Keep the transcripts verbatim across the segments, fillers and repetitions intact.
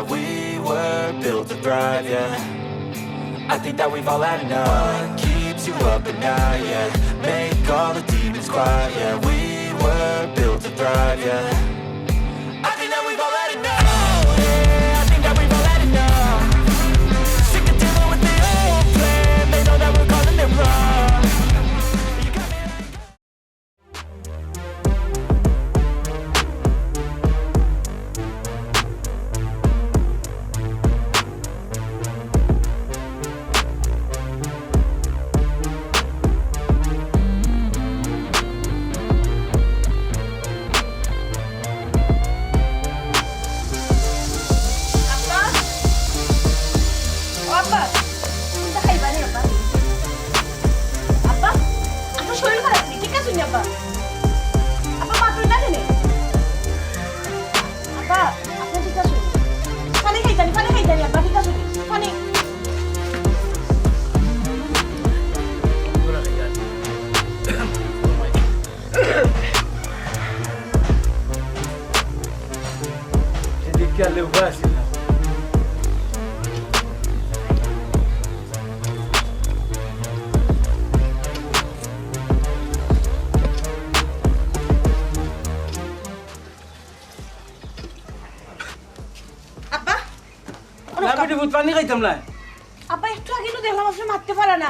We were built to thrive, yeah. I think that we've all had enough. What keeps you up at night, yeah? Make all the demons quiet, yeah. We were built to thrive, yeah. I think that we've all had enough. Yeah, I think that we've all had enough. Sick of dealing with the old plan. They know that we're calling it wrong. You got me like আব্বা, ও আব্বা, তুমি তো খাইবা নি আব্বা? আব্বা, আপনার শরীর খারাপ নি? ঠিক আছে নি আব্বা? আব্বা, মা তুই না কেনে? আব্বা, আপনি ঠিক আছে নি? পানি খাইতানি, পানি খাইতানি আব্বা, ঠিক আছে নি? পানি। এদিকে আলে উবা আছিল না। আব্বা, না, বেটি, ভূত পানি খাইতাম না। আব্বা, একটু আগে তো দেখলাম আপনি মাততে পারা না।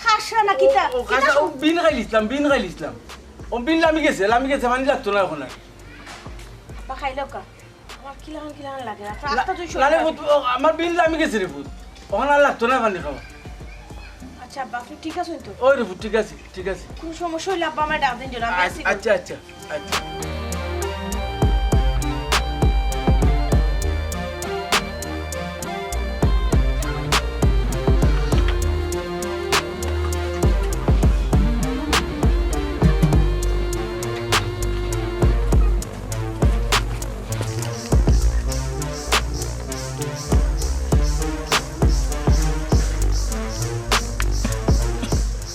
খাসা না কিতা? ও, ও, খাসা, ও, বিন খাইলিছলাম, বিন খাইলিছলাম। ও, বিন লামি গেছে, লামি গেছে, পানি লাগতো না অখন আর। আব্বা, খাইলাও কা? আমার কিলাখান কিলাখান লাগে। আচ্ছা, না, আস্তা তুই না রে শরীর পুত, ও, আমার বিন লামি গেছে রে পুত। অখন আর লাগতো না পানি খাওয়া। আচ্ছা, আব্বা, আপনি ঠিক আছেন তো? ওই রে পুত, ঠিক আছে, ঠিক আছে। কোনো সমস্যা হইলে আব্বা আমায় ডাক দিন যেন, আমি আচ্ছা, আছি। আচ্ছা, আচ্ছা, আচ্ছা।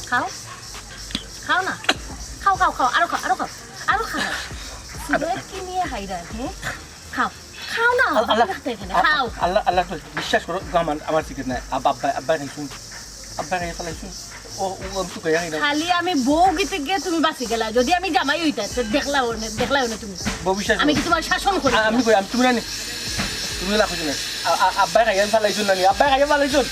খাও, খাও না, খাও, খাও, খাও, আরো খাও, আরো খাও, আরো খাও। সিগারেট কি নিয়ে হাইরা, হ্যাঁ? খাও, খাও না, আল-, আল্লাহ, বাকি রাখতে এখানে, আ-, খাও। আল্লাহ, আল্লাহ, তো বিশ্বাস করো, আমার, আমার সিগারেট নাই। আব-, আব্বা, আব্বা খাইছুন, আব্বা খাইয়া ফালাইছুন। ও, ও, আমি তো খাইয়া খাই না। খালি আমি বউ গিতে গিয়ে তুমি বাঁচি গেলা, যদি আমি জামাই হইতাম, তো দেখলা অনে, দেখলা অনে তুমি। বউ বিশ্বাস আমি করো। কি তোমার শাসন করি? আ-, আমি কই, আমি তুমি জানি, তুমি লাখ হইছো না। আ-, আ-, আব্বা খাইয়া ফালাইছুন নানি, আব্বা খাইয়া ফালাইছুন।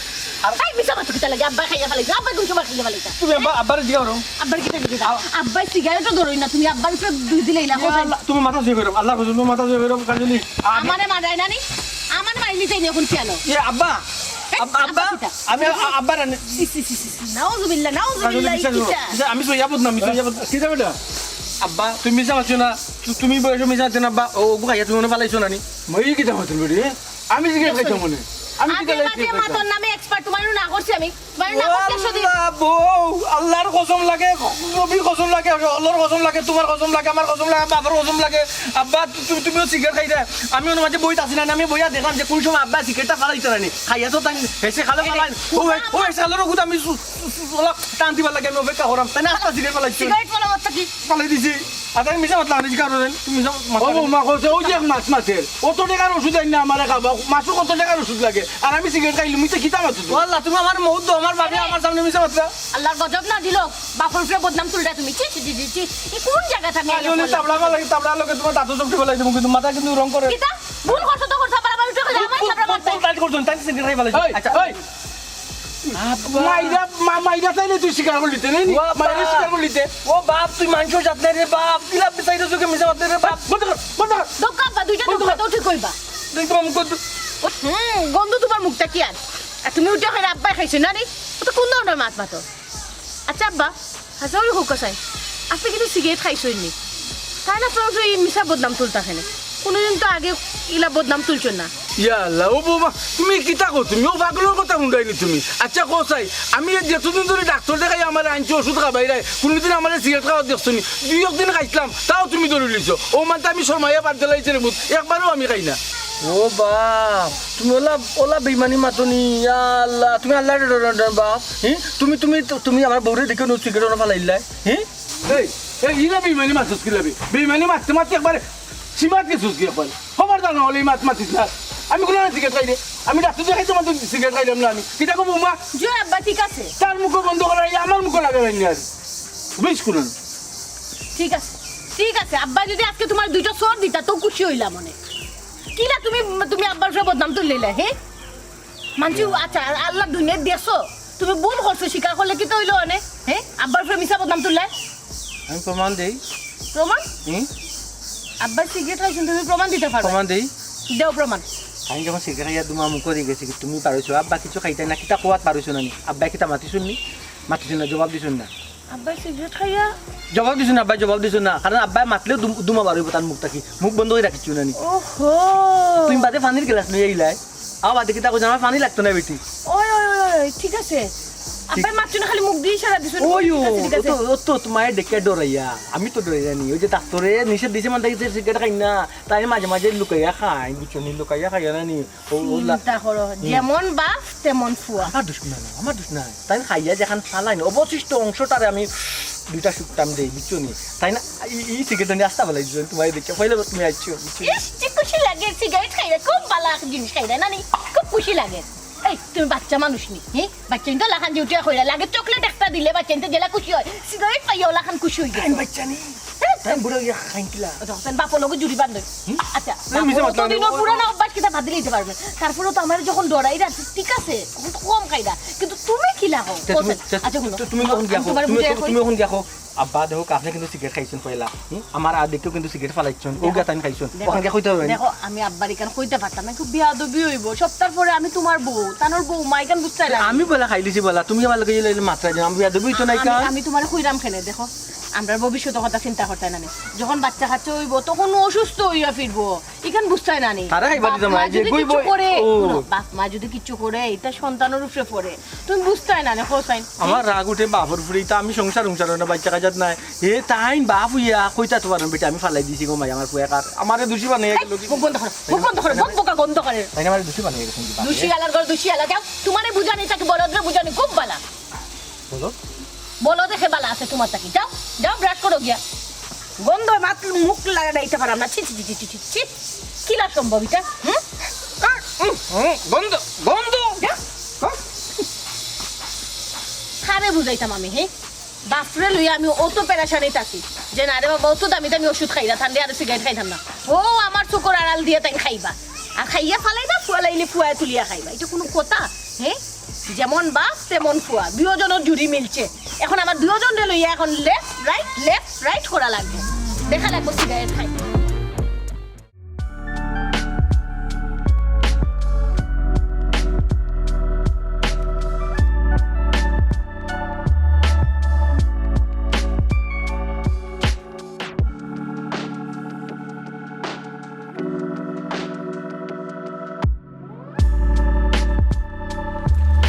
আর এই মিছা মাতো কিতা লাগে? আব্বা খাইয়া ফালাইছে, আব্বা কোন সময় খাইয়া ফালাইছে? তুমি আব্বা, আব্বারে জিগাও রো। আব্বার কিতা জিগাও? আব্বাই সিগারেটও ধরই না, তুমি আব্বার উপরে দুষ দিলাইলা, ইয়া কোথায়? আল্লাহ, তুমি মাথা জয় করো, আল্লাহর কসম, তুমি মাথা জয় করো, কাজলি। আ- আমারে মারাই না নি, আমার মাই নিতে নি অখন কি আলো? ইয়ে, আব্বা, এই, আব-, আব্বা, আব্বা কিতা? আমি আ-, আব্বার আনে- ছি, ছি, ছি, ছি, ছি, নাউজুবিল্লাহ, কাজলি, নাউজুবিল্লাহ, বিশ্বাস করো। কিতা? যে আমি সইয়া বদনাম, আমি সইয়া বদনাম। কিতা বেটা? আব্বা, তুমি মিছা মাতিও না, তু-, তুমি বয়সে মিছা মাতিও না, আব্বা, ও, ওগু খাইয়া তুমি মনে ফালাইছো নানি? মই কিতা মাতুন বেটি, হ্যাঁ? আমি জিজ্ঞেস খাইতাম মনে। আমি আমি কিতা লাগি মাঝে জিজ্ঞেস খাইতাম? মাতন নামে এক্সপার্ট, তোমার না করছি আমি। তোমার না করছি শুধু। আল্লাহ, বউ, আল্লাহর কসম লাগে, নবীর কসম লাগে, আল্লাহর কসম লাগে, তোমার কসম লাগে, আমার কসম লাগে, বাবার কসম লাগে। আব্বা, তু-, তু-, তুমিও সিগারেট খাইতা। আমি ওর মাঝে বইত আছি না, আমি বইয়া দেখলাম যে কোন সময় আব্বা সিগারেটটা ফালাইতে নানি। খাইয়া তো তাই হেসে খালো এই রে, ফালাই। ও, ও, ও, হেসে খালো রে, আমি সু-, সু-, সু-, ওলা টান দিবার লাগে, আমি অপেক্ষা করাম। তাই না, আস্তা সিগারেট ফালাইছে। সিগারেট ফালাবার থাকি। ফালাই দিছি। আর আমি মিছা মাতলাম, আমি কারণে তুমি যাও, মাথা ও বৌমা কইছে, "ওই যে এক মাছ মাছের, অত টেকার ওষুধ আইন না আমারে খাবা, মাছও কত টেকার ওষুধ লাগে, আর আমি সিগারেট খাইলু, মিছা কিতা মাতো তুমি?" ও আল্লাহ, তুমি আমার মৌত দাও, আমার বাপে আমার সামনে মিছা মাতলা। আল্লাহর গজব না দিল, বাপর উপরে বদনাম তুলরা তুমি। ছি, ছি, ছি, ছি, ছি। ই কোন জায়গা থাকি আজ আইয়া অনেক পড়লা? তাবলা মালাই, তাবলা লোকে তোমার দাঁতও চোখ টিপে লাইছে, মুখে তুমি মাথা কিন্তু রং করে। কিতা? ভুল করছো তো করছো, আবার আমার উঠে গেলে আমার ভুল, থাবলা ভুল, মারতে। ভুল কাজ করছো, তাই সিগারেট খাই ফেলাইছো। ওই, আচ্ছা। ওই। আব্বা। মাইরা, মা-, মাইরা চাইলে তুই স্বীকার করলি তে, নেই নি? ও আব্বা। মাইরা স্বীকার করলি তে। ও বাপ, তুই মানুষের জাত নাই রে বাপ। কিলা বিচাইরে চোখে মিছা মাতে রে বাপ। বন্ধ কর, বন্ধ কর। দোকা আব্বা, দুইটা বন্ধ কর। দোকা তো ঠিক কইবা। দেখো আমি কত হুম, গন্ধ তোমার মুখটা কি আর? আর তুমি উঠে ওখানে আব্বাই খাইছো না নি? ও তো কোন ধরনের মাত মাতো? আচ্ছা আব্বা, আচ্ছা ওই হোক চাই। আপনি কিন্তু সিগারেট খাইছইন নি? তাই না আপনার উপরে এই মিছা বদনাম তুলতা কেনে? কোনোদিন তো আগে ইলা বদনাম তুলছেন না। ইয়া আল্লাহ, ও বৌমা, তুমি কিতা কও? তুমি ও পাগলর কথা হুনরায় নি তুমি? আচ্ছা কও চাই, আমি এই যতদিন ধরি ডাক্তার দেখাই আমারে আনছো ওষুধ খাবাইরায়, কোনোদিন আমারে সিগারেট খাওয়া দেখছো নি? দুই একদিন খাইছলাম, তাও তুমি ধরি লিছো। ও মানতে আমি শরমাইয়া বাদ দিলাইছি রে পুত, একবারও আমি খাই না। ও বাপ, তুমি ওলা, ওলা বেইমানি মাতো নি, ইয়া আল্লাহ, তুমি আল্লাহরে ডরাও না বাপ। হি? তুমি, তুমি, তুমি আমার বউরে দেখে নু সিগারেট অনো ফালাইলায়, হি? এই, এই, ইলা বেইমানি মাতছস কিলা বে? বেইমানি মাততে মাততে একবারে সীমাত গেছস কি একবারে? খবরদার না হলে এই মাত মাতিস না। আমি কুনানো সিগারেট খাই রে? আমি ডাক্তার দেখাইতে মাত্র সিগারেট খাইলাম না আমি। কিতা কও বৌমা? জি আব্বা, ঠিক আছে। তার মুখো বন্ধ করাই, আমার মুখো লাগাই না আর। বুঝ কুনানো? ঠিক আছে, ঠিক আছে। আব্বা যদি আজকে তুমার দুইটা চড় দিতা, তো খুশি অইলাম অনে। কিলা তুমি, তুমি আব্বার উপরে বদনাম তুলিলাইলা, হে? মানছি, আচ্ছা, আল্লার দুনিয়াত দেখছো, তুমি ভুল করছো, স্বীকার করলে কিতা অইলো অনে? হে? আব্বার উপরে মিছা বদনাম তুললায়? আমি প্রমাণ দেই। প্রমাণ? হুম। আব্বায় সিগারেট খাইছইন, তুমি প্রমাণ দিতা পারবায়? প্রমাণ দেই। দেও প্রমাণ। আমি যখন সিগারেট খাইয়া দুমা মুখো দি গেছি, তুমি পারছো, আব্বা কিছু খাইতা না, কিতা কওয়াত পারছো না নি? আব্বায় কিতা মাতিছইন নি? মাতিছইন না, জবাব দিছইন না। আব্বায় সিগারেট খাইয়া? জবাব দিছইন না, আব্বায় জবাব দিছইন না। কারণ আব্বায় মাতলেউ দুম-, দুমা বার অইবো তান মুখ থাকি। মুখ বন্ধ করি রাখিছইন না নি। ওহো। তুমি বাদে পানির গ্লাস লইয়া আইলায়। আও বাদে কিতা কইছইন, আমার পানি লাগতো না বেটি। ওই, ওই, ওই, ওই, ঠিক আছে। আব্বায় মাতছইন না, খালি মুখ দি ইশারা দিছইন। ওই, ও, ঠিক আছে, ঠিক আছে। ও তো, ও তো তুমারে দেখিয়া ডরাইয়া। আমি তো ডরাই না নি। ওই যে ডাক্তারে নিষেধ দিছে মানে তাই সিগারেট খাইন না। তাই মাঝে মাঝে লুকাইয়া খাইন, বুঝছো নি? লুকাইয়া খাইয়া না নি। ও, ও লা- চিন্তা করো, হুম। যেমন বাপ, তেমন ফুয়া। আমার দোষ না, না, আমার দোষ না। তাইন খাইয়া যেখান ফালাইন, অবশিষ্ট অংশটারে আমি দুইটা শুকটাম দেই, বুঝছো নি? তাইন ই, ই সিগারেট আনি আস্তা ফালাই দিছইন, তুমারে দেখিয়া। পয়লা বার তুমি আইছো, বুঝছো নি? ইস, যে খুশি লাগে, সিগারেট খাইরা, খুব ভালা জিনিস খাইরা, নানি? খুব খুশি লাগে। এই, তুমি বাচ্চা মানুষ নি, হি? বাচ্চা কিন্তু লাখান যে উঠিয়া কইরা, লাগে চকলেট একটা দিলে বাচ্চা কিন্তু যেলা খুশি অয়, সিগারেট পাইয়া ওলাখান খুশি অই যায়। আমি বাচ্চা নি। তাই বুড়া অইয়া খাইন কিলা? ও তখন বাপর লগে জুড়ি বান্ধব। হুম? আচ্ছা, না, মিছা বাপর মাতলাম তো না। দিনর পুরানা অভ্যাস কিতা বাদ দিলে দিতে পারবে। তারপরেও তো আমার যখন ডরাইরা, ঠিক আছে, তখন তো কম খাইরা। কিন্তু তুমি কিলা কও? তে তুমি, তে আচ্ছা, হুনো, তু-, তুমি কখন গিয়া আমি কও? তুমারে তুমি বুঝাই কখন, কই। তুমি কখন গিয়া কও? আব্বা, দেখো, আপনে কিন্তু সিগারেট খাইছইন পয়লা। হুম? আমার আদেকেও কিন্তু সিগারেট ফালাইছইন। ও দেখো, গিয়া তাইন খাইছইন। দেখো, ওখান গিয়া কইতা পারবায় না। দেখো, আমি আব্বার ইখান কইতা পারতাম না। খুব বেয়াদবি অইবো। সবতার পরে আমি তুমার বউ, তানর বউ, মা ইখান বুঝতায় না। আমি পয়লা খাই দিছি পয়লা, তুমি আমার লগে ইলা ইলা মাতরায় যাও। আমি বেয়াদবি অইতো না আমি, ইখান। আমি তুমারে কইরাম কেনে, দেখো। আমরার ভবিষ্যতর কথা চিন্তা করতায় না নি। যখন বাচ্চা কাচ্চা অইবো, তখন অসুস্থ অইয়া ফিরবো। ইখান বুঝতায় না নি? তারে খাইবা দিতাম না, যে বাপ মা যদি কিচ্ছু করে, ও। হুনো, বাপ মা যদি কিচ্ছু করে, ইটা সন্তানর উপরে পড়ে। তুমি বুঝতায় না নি, হোসাইন। আমার রাগ উঠে বাপর উপরে, ইতা আমি সংসার সংসার অয় না, বাচ্চা কাচ্চাত নাই। এ তাইন বাপ অইয়া কইতা তো পারইন, বেটা, আমি ফালাই দিছি গো মাই, আমার ফুয়া কার। আমারে দোষী বানাইয়া গেলো কি? মুখ বন্ধ করো, মুখ বন্ধ করো, বক বকা বন্ধ করো। তাইন আমারে দোষী বানাইয়া গেছইন কি বাপ? দোষী আলার ঘর দোষী আলা, যাও, তুমারে বুঝানি থাকি, বলদরে বুঝানি খুব ভালা। বলো। বলো দেখে বালা আছে তুমার থাকি। যাও, যাও, ব্রাশ করো গিয়া। গন্ধ মাত মুখ লাগাইতে পারাম না। ছি, ছি, ছি, ছি, ছি, ছি। কিলা সম্ভব ইটা? হুম? আহ, উম, উম, গন্ধ, গন্ধ। যাও। হ্যাঁ? কারে বুঝাইতাম আমি, হে? বাপরে লইয়া আমি অত পেরেশানিত আছি যে না রে বাবা, অত দামি দামি ওষুধ খাইরা, তানরে আরো সিগারেট খাইতাম না। ও আমার চকুর আড়াল দিয়া তাইন খাইবা। আর খাইয়া ফালাইবা, ফুয়া লাইলে ফুয়ায় তুলিয়া খাইবা। ইটা কুনু কথা? হে? যেমন বাপ, তেমন ফুয়া, দুইওজনর জুড়ি মিলছে। এখন আমার দুইওজনরে লইয়া এখন left, right, left, right করা লাগবো। দেখা লাগবো সিগারেট খাই।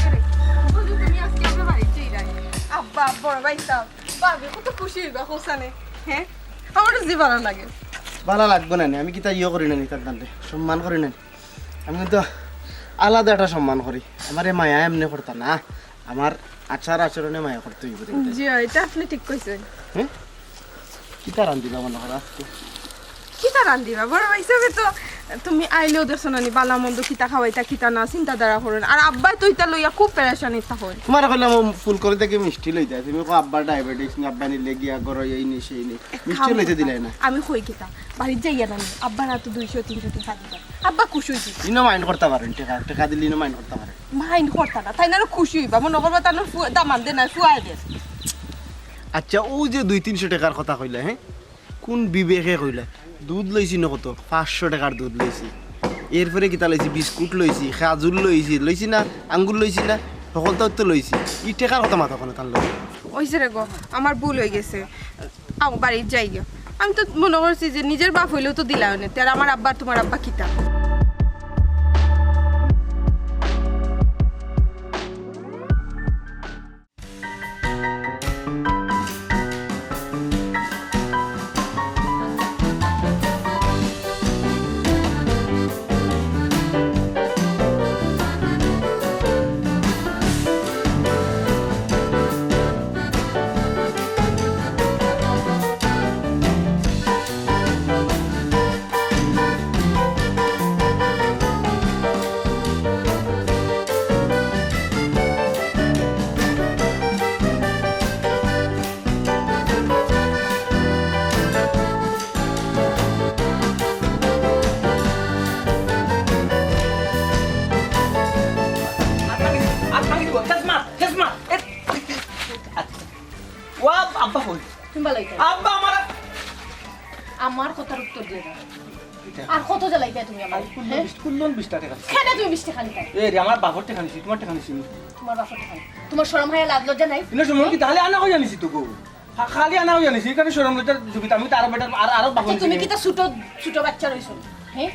এরে, বুঝো তুমি আজকে আমরা বাড়িত যাইরায়। আব্বা, বড় ভাইসাব, ভাবি কত খুশি অইবা, হোসানে। হ্যাঁ? আমারও যে ভালা লাগে। ভালা লাগবো না নি, আমি কিতা ইয়ে করি না নি, তার দান্ডে সম্মান করি না নি। আমি কিন্তু আলাদা একটা সম্মান করি। আমারে মায়া এমনে করতা না, আমার আচার আচরণে মায়া করতে অইবো দেখতে। জি, ইটা আপনে ঠিক কইছইন। হ্যাঁ? কিতা রান্ধিবা মনো করো আজকে? কিতা রান্ধিবা? বড় ভাইসাবে তো তুমি আইলেও দেখছো না নি, বালা মন্দ কিতা খাওয়াইতা, কিতা না, চিন্তাধারা করইন। আর আব্বায় তো ইতা লইয়া খুব পেরেশানিত থাকইন। তুমারে কইলাম ও ফুলকড়ি থাকি মিষ্টি লইতায়, তুমি কও আব্বার ডায়াবেটিস নি, আব্বা নিলে গিয়া গরো এই নি, সেই নি। মিষ্টি লইতে দিলায় না। আমি কই কিতা, বাড়িত যাইয়া না নি, আব্বার আতো দুইশো তিনশো টেকা দিবা। আব্বা খুশি অইযিবা। ইনো mind করতা পারইন, টেকা, টেকা দিলে ইনো mind করতা পারইন। Mind করতা না, তাইন আরো খুশি অইবা। মনো করবা তানর ফু-, দামান্দে নায়, ফুয়ায় দের। আচ্ছা, অউ যে দুই তিনশো টেকার কথা কইলা, হ্যাঁ? কুন বিবেকে কইলা? দুধ লইছি না কত? পাঁচশো টেকার দুধ লইছি। এরপরে কিতা লইছি? বিস্কুট লইছি, খাজুর লইছি, লইছি না? আঙ্গুর লইছি না? হকলতাউ তো লইছি। ই টেকার কথা মাতো কেনে তান লগে? অইছে রে গো, আমার ভুল অইগেছে। আও, বাড়িত যাইগি। আমি তো মনো করছি যে নিজর বাপ অইলেও তো দিলায় অনে, তে আর আমার আব্বা আর তুমার আব্বা কিতা? আব্বা, আমার আমার কথার উত্তর দিয়া যাও। আর কত জ্বালাইতায় তুমি আমারে? কুল্লন বিশ, কুল্লন বিশটা টেকা। কেনে তুমি বিশ টেকা নিতায়? এ রে, আমার বাপর টেকা নিছি, তুমার টেকা নিছি নি। তুমার বাপর টেকা নি। তুমার শরম হায়া লাজ লজ্জা নাই? ইনো শরম কি তাহলে আনা কইয়া নিছি তো গো। খা-, খালি আনা কইয়া নিছি, ইখানো শরম লজ্জার জুবিত আমি তো আরো বেটার, আর, আরো বাপর আচ্ছা, তুমি নিছি। কিতা ছোট, ছোট বাচ্চা রইছো? হ্যাঁ?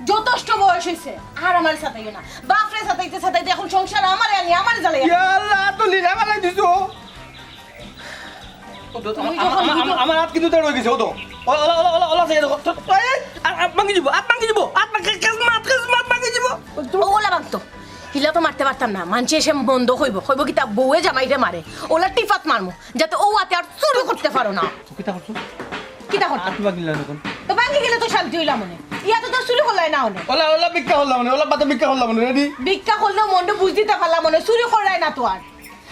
যথেষ্ট বয়স হইছে, আর আমারে সাতাইও না। বাপরে সাতাইতে সাতাইতে এখন সংসার আমারে আনি, আমারে জ্বালাইয়া। ইয়া আল্লাহ, তো লীলা বানাই দিছো। ও তো, তুমি আমার, যখন আমার, বুঝো আমার, আমার আত কিন্তু তেড় অই গেছে, ও তো। OLA, OLA, OLA, OLA, OLA, সেই দেখো। তো, এই, আত, আত ভাঙি দিব, আত ভাঙি দিব, আত ভাঙি, কিসমাত, কিসমাত ভাঙি দিব। ও, ওলা ভাঙতো। হিলা তো মারতে পারতাম না। মানষে এসে মন্দ কইবো। কইবো কিতা বউয়ে জামাইরে মারে। ওলা টিফাত মারমু। যাতে ও আতে আর চুরি করতে পারো না। তো কিতা করছো? কিতা করছো? আত ভাঙিলা না এখন। তো ভাঙি গেলে তো শান্তি হইলাম মনে। ইয়া তো তোর চুরি করলাই না মনে। ওলা, ওলা ভিক্ষা করলাম মনে, ওলা বাদে ভিক্ষা করলাম মনে, রেডি? ভিক্ষা করলেও মনে বুঝ দিতে পারলাম মনে, চুরি করলাই না তো আর।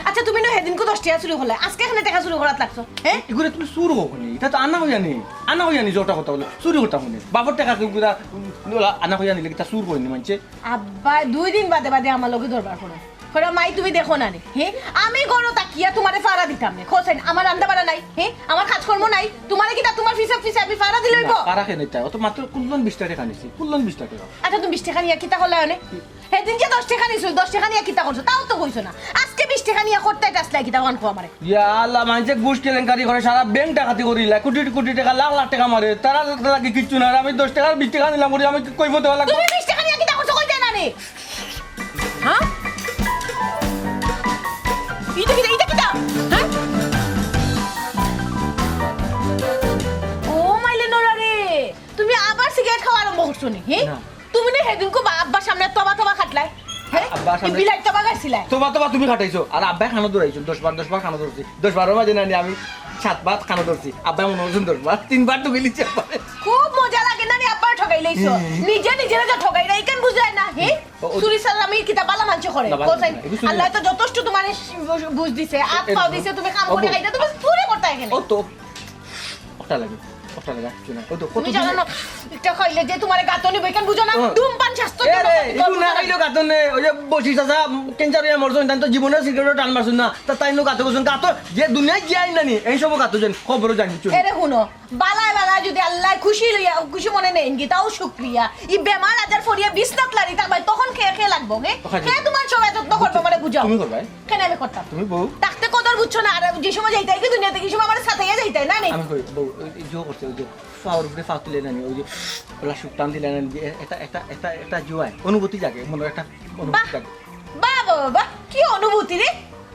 আচ্ছা, তুমি না হেদিনকু দশ টেকা চুরি করলায়, আজকে এখানে টেকা চুরি করাত লাগছো, হ্যাঁ? ইগুরে তুমি চুর কও কেনে? ইটা তো আনা কইয়া নি, আনা কইয়া নি, যেটা কথা বলে, চুরি করতাম কেনে? বাপর টেকা কেউ কিতা, উম, ওলা আনা কইয়া নিলে কিতা চুর কয় নি মানষে? আব্বা দুই দিন বাদে বাদে আমার লগে দরবার করইন। কইরা, "মাই, তুমি দেখো না নি, হে? আমি ঘরো থাকিয়া তুমারে ফাড়া দিতাম নি। খোসেন, আমার রান্দা বাড়া নাই, হে? আমার কাজকর্ম নাই। তুমারে কিতা তুমার পিছে পিছে আমি ফাড়া দিলে অইবো?" না, ফাড়া কেনে দিতায়? ও তো মাত্র কুল্লন বিশটা টেকা নিছি, কুল্লন বিশটা টেকা। আচ্ছা, তুমি বিশ টেকা নিয়া কিতা করলায় অনে? হেদিন যে দশ টেকা নিছো, দশ টেকা নিয়া কিতা করছো? তাও তো কইছো না। আজকে বিশ টেকা নিয়া করতায় ইটা আসলে কিতা, অখন কও আমারে। ইয়া আল্লাহ, মানষে ঘুষ কেলেঙ্কারি করে, সারা ব্যাংক ডাকাতি করিলা, কোটি কোটি টেকা, লাখ লাখ টেকা মারে, তারার লাগি কিচ্ছু না। আর আমি দশ টেকা, বিশ টেকা নিলাম করি, আমি কি কৈফত দেওয়া লাগবো? তুমি বিশ টেকা নিয়া কিতা করছো, কইতায় না নি? হ্যাঁ? ইটা কিতা, ইটা কিতা? হ্যাঁ? ও মাইলে নোরা রে, তুমি আবার সিগারেট খাওয়া আরম্ভ করছো নি, হ্যাঁ? না। তুমি না হেদিনকু বা-, আব্বার সামনে তবা তবা খাটলায়, হ্যাঁ? আব্বার সামনে বিলাইর তবা খাইছিলায়। তবা তবা তুমি খাটাইছো, আর আব্বায় কানো ধরাইছো, দশ বার, দশ বার কানো ধরছি, দশ বারর মাঝে না নি আমি সাত বার কানো ধরছি, আব্বায় মনে করছইন দশ বার, তিনবার তো গেলিছি আব্বায়। খুব মজা লাগে না নি আব্বারে ঠগাইলাইছো, নিজে নিজেরে যে ঠগাইরা, ইখান বুঝলায় না, হ্যাঁ? ও, ও। চুরি চালামি কিতা বালা মানষে করে? না, বালা মানষে করে। আল্লায় তো যথেষ্ট তুমারে বুঝ দিছে, আত পাও দিছে, তুমি কাম করে খাইতা, তুমি চুরি করতায় কেনে? ও তো, ওটা লাগে, ওটা লাগে, আর কিচ্ছু না। ওই তো, তুমি জানো না, ইটা খাইলে যে তুমারে গাতো নিবো, ইখান বুঝো না? ও। ধূমপান স্বাস্থ্য এ রে, ইগু না খাইলেও গাতো নে, ওই যে বশির চাচা ক্যান্সার অইয়া মরছইন, তাইন তো জীবনে সিগারেটও টান মারছইন না, তা তাইন গাতো গেছইন, গাতো যে দুনিয়াত গিয়া আইন না নি, এই সব গাতো যাইন, খবরও জানি চুরি। এরে হুনো, বালায় বালায় যদি আল্লায় খুশি লইয়া, খুশি মনে নেইন গি, তাও শুক্রিয়া। ই বেমার আজার ফড়িয়া বিছনাত লাড়ি থাকবায়, তখন কে, কে লাগবো, কে? ওখানে কে তুমার সেবা যত্ন করবো, আমারে বুঝাও। তুমি করবায়? কেনে আমি করতাম? তুমি বউ। থাকতে কদর বুঝছো না, আর যে সময় যাইতায় গি দুনিয়া থাকি, ই সময় আমারে সাতাইয়া যাইতায় না নি? আমি কই, বউ, ওই, ওই যে করছে, ওই যে পাওর উপরে পাও তুলে না নি, ওই যে ওলা সুখ টান দিলে না নি, যে এটা, এটা, এটা, এটা জুয়ায়, অনুভূতি জাগে, মনে একটা অনুভূতি বাহ, জাগে। বাহ, বাহ, বাহ, বাহ, কি অনুভূতি রে?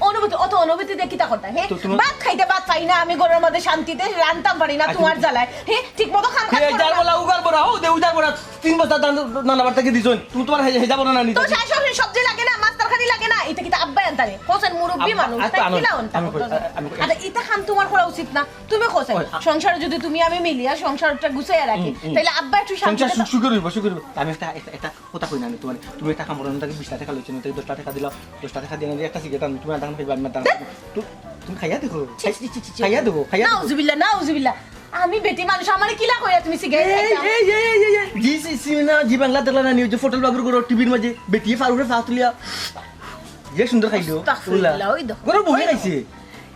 অনুভূতি, অত অনুভূতি দিয়া কিতা করতায়, হে? তো তোমার ভাত খাইতে ভাত পাই না, আমি ঘরর মাঝে শান্তিতে রানতাম পারি না, আচ্ছা, তুমার জ্বালায়, হে? ঠিক মতো কাম কাজ হে, করো যার না। বলা উগার বড়া, ও দে উজার বড়া, তিন বস্তা ধান নানা বাড়ি থাকি দিছইন, তুমি তুমার হে-, হেজা বড়া না নিতে। তো শাক সবজি, সবজি লাগে না, মাছ তরকারি লাগে না, ইতা কিতা আব্বায় আনতা রে? খোসেন মুরব্বি আব্বা, মানুষ, আচ্ছা, তাই আনো, কিলা আনতা আমি কই, করতো? আ-, আমি কই। আচ্ছা, ইতা কাম তুমার করা উচিত না, তুমি খোসেন। ওই, আ- সংসারে যদি তুমি আমি মিলিয়া সংসার গুছাইয়া রাখি, হুম, হুম। তাইলে আব্বা একটু শান্তিতে সংসার সু-, থাকতো। সুখী রইবো, সুখী রইবো। আমি একটা, একটা, একটা কথা কই না নি তুমারে, তুমি একটা কাম করো না, তাকে বিশটা টেকা লইছো না, তাকে দশটা টেকা দিলাও, দশটা টেকা দিয়া না দিয়া একটা সিগারেট আনো, তুমি আধাখান খাইবা, আমি আধাখান খাইবো। তু-, তুমি খাইয়া দেখো, ছি, ছি, ছি, ছি, ছি। খাইয়া দেখো, খাইয়া দেখো। নাউজুবিল্লাহ, নাউজুবিল্লাহ। আমি বেটি মানুষ, আমারে কিলা কইরা তুমি সিগারেট এই, খাইতাম? এই, এই, এই, এই, এই, জি, জি, জি, না, জি, বাংলা দেখলা না নি, ওই যে ফটল বাবুর ঘরো টিভির মাঝে বেটিয়ে ফারুরে ফাতুলিয়া। যে সুন্দর খাইলো, আস্তাগফিরুল্লাহ, ওলা। ওই দেখো, ঘরো বউয়ে ওই দেখো। খাইছে।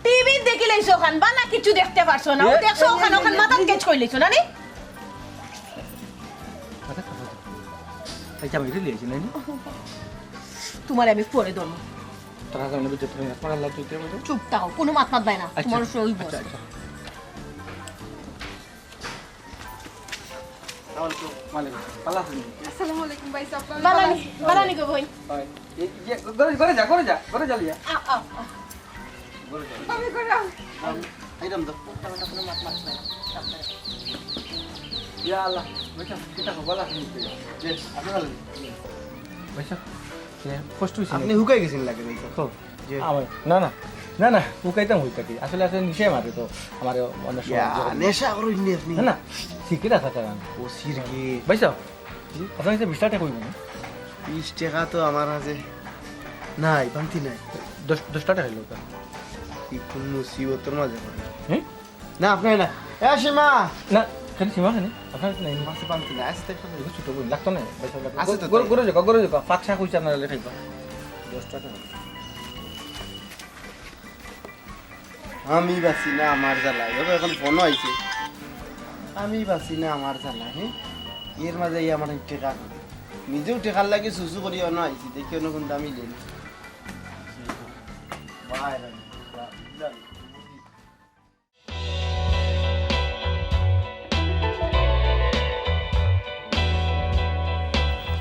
টিভি দেখিলাইছো ওখান, বালা কিছু দেখতে পারছো না। ও এ, দেখছো এ, ওখান, এ, ওখান এ, মাথাত এ, গেছ কইলাইছো না নি? মাথাত কথা বলছো। এই জামাই রে লিয়েছে না নি? তুমারে আমি পরে ধরমু। তারা জানে বুঝতে পারে না, পড়ার লাগতে হইতে হবে। চুপ থাকো, কুনু মাত মাতবায় না, আচ্ছা। তুমার সই বস। আচ্ছা, আচ্ছা। আসসালামু আলাইকুম। ওয়ালাইকুম। ভালো আছেন? ভালো আছেন? আসসালামু আলাইকুম ভাই সাহেব। বালা নি, বালা নি গো বইন। হয়। এই, ইয়ে, ঘরে, ঘরে যা, ঘরে যা, ঘরে যা, লিয়া। আ, আ, আ। ঘরে যা। আমি ঘরে আম। আম, এই রাম দাও। ইয়া আল্লাহ, বেটা, কিতা খবর আছে? জি, আপনি ভালো আছেন? ভাই সাহেব, এ, কষ্ট হইছে আপনি নাকি? হুকাই গেছেন লাগে ভাই সাহেব। তো, জি। আমার, না, না, না, না, হুকাইতাম হই থাকি। আসলে, আসলে নিশায় মারে তো, আমার অনেক সময় ইয়া, জখম। নেশা করইন নি আপনি? না, না, সিগারেট আছে তার। ও, সিগারেট। ভাই সাহেব, জি? আপনার কাছে বিশ টেকা কইব না? বিশ টেকা তো আমার কাছে নাই, ভাঙতি নাই। দশ, দশ টেকা হইল ওটা। কি কোন মুসিবতর মাঝে পড়ে? হুম? না, আপনি না। এ, সীমা! না, খালি সীমা খানি। আপনার কাছে নাই। মাসে ভাঙতি নাই, আছে তো একটা। এগুলো ছোট বই, লাগতো না। ভাই সাহেব, লাগতো। আছে তো ঘরে, তাই। ঘরে যাও, ঘরে যাও। পাঁচ টাকা কইছে আপনারা লেখাই পান। দশ টেকা। আমি বাঁচি না আমার জ্বালায়। দেখো, এখন ফোনও আইছে। আমি বাঁচি না আমার জ্বালায়, হ্যাঁ? এর মাঝে এই আমার টেকা। নিজেও টেকার লাগি সুসু করি অনো আইছি। দেখি অনো কোনটা আমি লেন। বাইরে।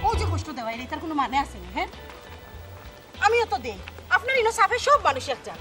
ও যে কষ্ট দেওয়াইলে, তার কোনো মানে আছে না, হ্যাঁ? আমিও তো দেই। আপনার ইনো সাফে সব মানুষ এক জাত।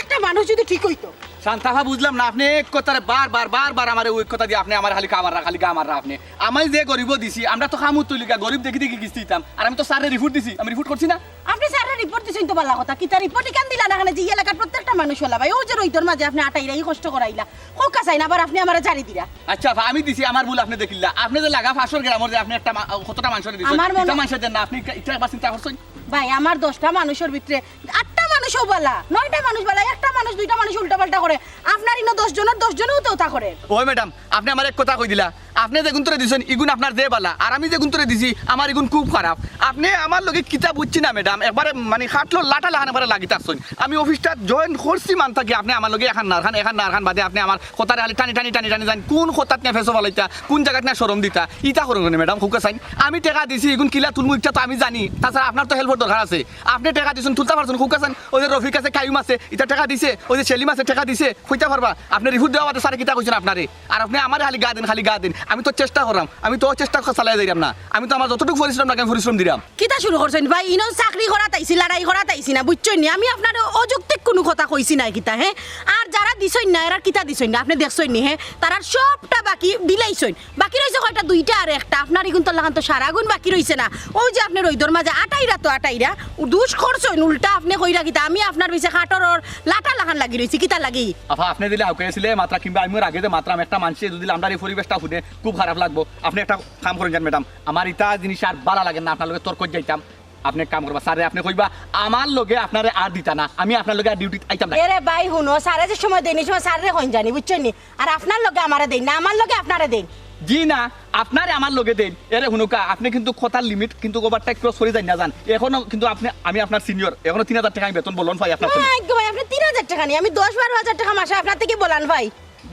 একটা মানুষ যদি ঠিক হইতো। শান্তাফা, বুঝলাম না, আপনি এক কথারে বারবার, বারবার আমারে ওই কথা দিয়া আপনি আমার খালি কামাররা, খালি কামাররা আপনি। আমি যে গরিবও দিছি, আমরা তো খামু তুলিকা, গরিব দেখি দেখি কিস্তি দিতাম। আর আমি তো স্যাররে রিপোর্ট দিছি, আমি রিপোর্ট করছি না? আপনি স্যাররে রিপোর্ট দিছেন তো ভালা কথা, কিতা রিপোর্ট ইখান দিলা না কেনে যে এই এলাকার প্রত্যেকটা মানুষ ওলা ভাই, ও যে রইদর মাঝে আপনি আটাইরা, এই কষ্ট করাইলা, খুব কাছাই না, আবার আপনি আমারে জারি দিরা। আচ্ছা, আমি দিছি, আমার ভুল আপনি দেখিলা। আপনি যে লাগা পাঁচশোর গ্রামর যে আপনি একটা মা-, কতটা মানুষরে দিছেন, আমার মনে ইটা মানুষের দেন না, আপনি ইটা, ইটা একবার চিন্তা করছেন? ভাই, আমার দশটা মানুষের ভিতরে আটটা মানুষও বালা, নয়টা মানুষ বালা, একটা মানুষ, দুইটা মানুষ উল্টাপাল্টা করে। আপনার ইনো দশ জনের দশ জনেও তো তা করে। ওই ম্যাডাম, আপনি আমার এক কথা কই দিলা, আপনি যেগুন তোরে দিছেন, ইগুন আপনার যে বালা, আর আমি যেগুন তোরে দিছি, আমার ইগুন খুব খারাপ। আপনি আমার লগে কিতা বুঝছি না ম্যাডাম, একবারে মানে খাটলো লাটা লাখান একবারে লাগি থাকছেন। আমি অফিসটা জয়েন করছি মান থাকি, আপনি আমার লগে এখান না, এখান, এখান না, এখান বাদে আপনি আমার কথারে খালি টানি, টানি, টানি, টানি যান। কোন কথাত নিয়ে ফেসো ফালাইতা, কোন জায়গাত নিয়ে শরম দিতা, ইতা করুন না ম্যাডাম, খুব কাছাইন। আমি টেকা দিছি, ইগুন কিলা তুলমু, ইটা তো আমি জানি। তাছাড়া আপনার তো হেল্পর দরকার আছে। আপনি টেকা দিছেন, তুলতা পারছেন, খুব কাছাইন। ওই যে রফিক আছে, কাইম আছে, ইটা টেকা দিছে, ওই যে সেলিম আছে, টেকা দিছে, কইতা পারবা। আপনি রিপোর্ট দেওয়া বাদে স্যারে কিতা কইছেন আপনারে? আর আপনি আমারে খালি গা দেন, খালি গা দেন। আমি তো চেষ্টা করলাম, আমি তো চেষ্টা চালাই যাইরাম না। আমি তো আমার যতটুকু পরিশ্রম লাগে, আমি পরিশ্রম দিলাম। কিতা শুরু করছেন ভাই? ইনো চাকরি করাত আইছি, লড়াই করাত আইছি না, বুঝছইন নি? আমি আপনারে অযৌক্তিক কোনো কথা কইছি না কিতা, হ্যাঁ? আর যারা দিছইন না, এরা কিতা দিছইন না, আপনি দেখছইন নি, হ্যাঁ? তারার সবটা বাকি দিলাইছইন। বাকি রইছে কয়টা? দুইটা আর একটা। আপনার ইগুন তো লাখান তো সারাগুন বাকি রইছে না। ওই যে আপনি রইদর মাঝে আটাইরা তো আটাইরা, উ দুষ করছইন, উল্টা আপনি কইরা কিতা? আমি আপনার পিছে খাটর ওর লাটা লাখান লাগি রইছি, কিতা লাগি? আফা, আপনি দিলে হাউকে আছিলে মাত্রা কিংবা আমি ওর আগে যে মাত্রা আমি একটা মানছি, যদি আমরার এই পরিবেশটা হুনে খুব খারাপ লাগবো। আপনি একটা কাম করুন যান ম্যাডাম, আমার ইতা জিনিস আর বালা লাগে না, আপনার লগে তর্ক যাইতাম। আপনি এক কাম করবা, স্যাররে আপনি কইবা, আমার লগে আপনারে আর দিতা না, আমি আপনার লগে আর ডিউটিত আইতাম না। এরে ভাই, হুনো, স্যারে যে সময় দেইন, এই সময় স্যাররে কইন জানি, বুঝছইন নি? আর আপনার লগে আমারে দেইন না, আমার লগে আপনারে দেইন। জি না, আপনারে আমার লগে দেইন। এরে হুনুকা, আপনি কিন্তু কথার লিমিট কিন্তু ওভারটেক ক্রস করি যাইন না যান। এখনো কিন্তু আপনি, আমি আপনার সিনিয়র, এখনো তিন হাজার টেকা আমি বেতন বলন পাই আপনার না, জন্য। এক ভাই, আপনি তিন হাজার টেকা নি, আমি দশ বারো হাজার টেকা মাসে আপনার থাকি বলন পাই।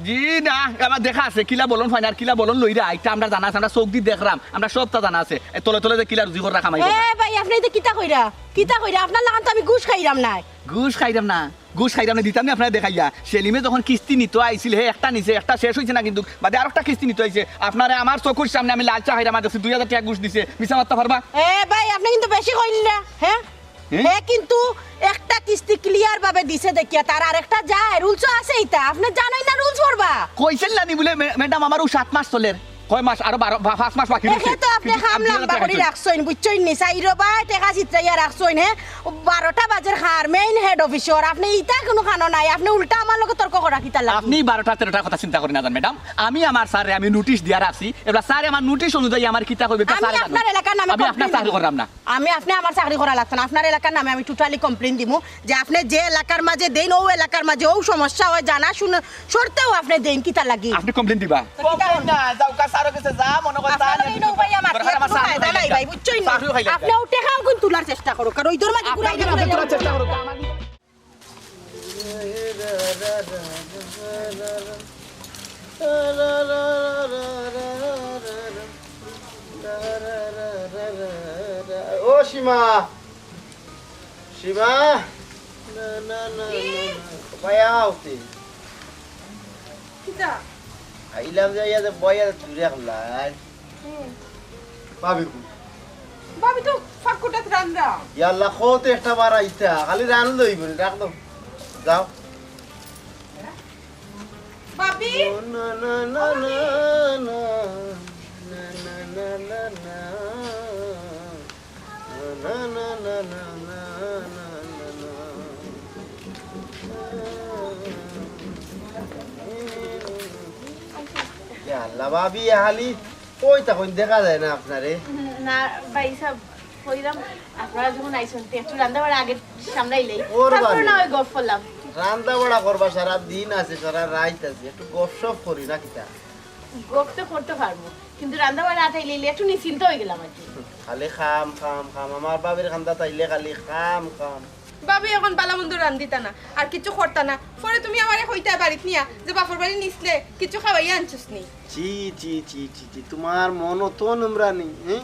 জি না, আমার দেখা আছে, কিলা বলন পাইন আর কিলা বলন লইরা, ইটা আমরা জানা আছে, আমরা চোখ দি দেখরাম, আমরা সবটা জানা আছে। এ তলে তলে যে কিলা রুজি কররা কামাই কররা। এ ভাই, আপনি ইতা কিতা কইরা? কিতা কইরা? আপনার লাখান তো আমি ঘুষ খাইরাম নায়। ঘুষ খাইরাম না, ঘুষ খাইরাম না, দিতাম নি আপনারে দেখাইয়া। সেলিমে যখন কিস্তি নিতো আইছিল, হে একটা নিছে, একটা শেষ অইছে না কিন্তু, বাদে আরোকটা কিস্তি নিতো আইছে। আপনারে আমার চকুর সামনে আমি লাল চা খাইরাম, আর দেখছি দুই হাজার টেকা ঘুষ দিছে, মিছা মাততা পারবা? এ ভাই, আপনি কিন্তু বেশি কইলা, হ্যাঁ? হে? হে কিন্তু একটা কিস্তি ক্লিয়ার ভাবে দিছে দেখিয়া, তার আরেকটা যায়, রুলস আছে ইতা, আপনি জানইন না রুলস করবা। কইছেন না নি বুলে, মে-, ম্যাডাম, আমারও সাত মাস চলের, কয় মাস, আরো বারো, বা-, পাঁচ মাস বাকি রইছে। একে তো আপনি কিন্তু কাম আপনি লম্বা জানতে করি খাইছেন। রাখছইন, বুঝছইন নি? চাইরো বায় টেকা চিত্রাইয়া রাখছইন, হে? বারোটা বাজের খার, মেইন হেড অফিসর, আপনি ইতা কোনো খানো নাই, আপনি উল্টা আমার লগে তর্ক করা কিতা লাগি? আপনি বারোটা তেরোটার কথা চিন্তা করি না যান, ম্যাডাম, আমি আমার স্যাররে আমি নোটিশ দিয়া রাখছি, এবার স্যারে আমার নোটিশ অনুযায়ী আমার কিতা কইবে, তা আমি স্যারে জানইন। আপনার এলাকার নামে আমি আপনার কমপ্লেন চাকরি দিমু। করলাম না। আমি আপনি আমার চাকরি করা লাগতো না, আপনার এলাকার নামে আমি টোটালি কমপ্লেন দিমু যে আপনি যে এলাকার মাঝে দেইন, ও এলাকার মাঝে ও সমস্যা হয়, জানা শুনে সরতেও আপনি দেইন, কিতা লাগি? আপনি কমপ্লেন দিবা? কমপ্লেন না, যাও কা স্যারর কাছে যা মনে কয় তা আপনার নিয়ে এই নৌবাই আমার দরকার আমার কোনো চাকরি ফায়দা নাই খাইলাম। ভাই, বুঝছইন না? চাকরি খাইলাম। আপনি ও টেকা আগুন তোলার চেষ্টা করো, কারণ ওই দরমাজি ঘুরাই আপনার ঘুরাই ঘুরাই তোলার চেষ্টা করো। ও সীমা, সীমা, না, না, না, জি। না, না। ভাই, আও তে। কিতা? আইলাম যে আইয়া যে বইয়া দূরে হলাই। হুম। ভাবি কই? ভাবি তো ফাঁকুটাত রান্দা। ইয়া আল্লাহ, কত একটা বার আইতা, খালি রান লইব, রাখ দাও। যাও। ভাবি? না, না, না, না, না। না, না, না, না, না। ইয়া আল্লাহ, ভাবি, খালি কই তখন দেখা যায় না আপনারে? না, ভাই সাহেব, কইলাম, আপনারা যখন আইছেন, তে একটু রান্না বাড়া আগে সামলাইলেই। ওর তারপর বাবা। না হয় গফ করলাম। রান্না বাড়া করবা, সারা দিন আছে, সারা রাইত আছে, একটু গফ সফ করি না কিতা? গফ তো করতে পারবো, কিন্তু রান্না বাড়া আটাইলে একটু নিশ্চিন্ত হয়ে গেলাম আর কি। খালি খাম, খাম, খাম। আমার বাবির খান্দা তাইলে খালি খাম, খাম। ভাবি অখন বালা মন্দ রান্ধিতা না, আর কিছু করতা না। পরে তুমি আমারে কইতায় বাড়িত নিয়া যে বাপর বাড়ি নিছলে, কিছু খাওয়াইয়া আনছস নি। ছি, ছি, ছি, ছি, ছি, তুমার মন অত নোংরা নি, হ্যাঁ?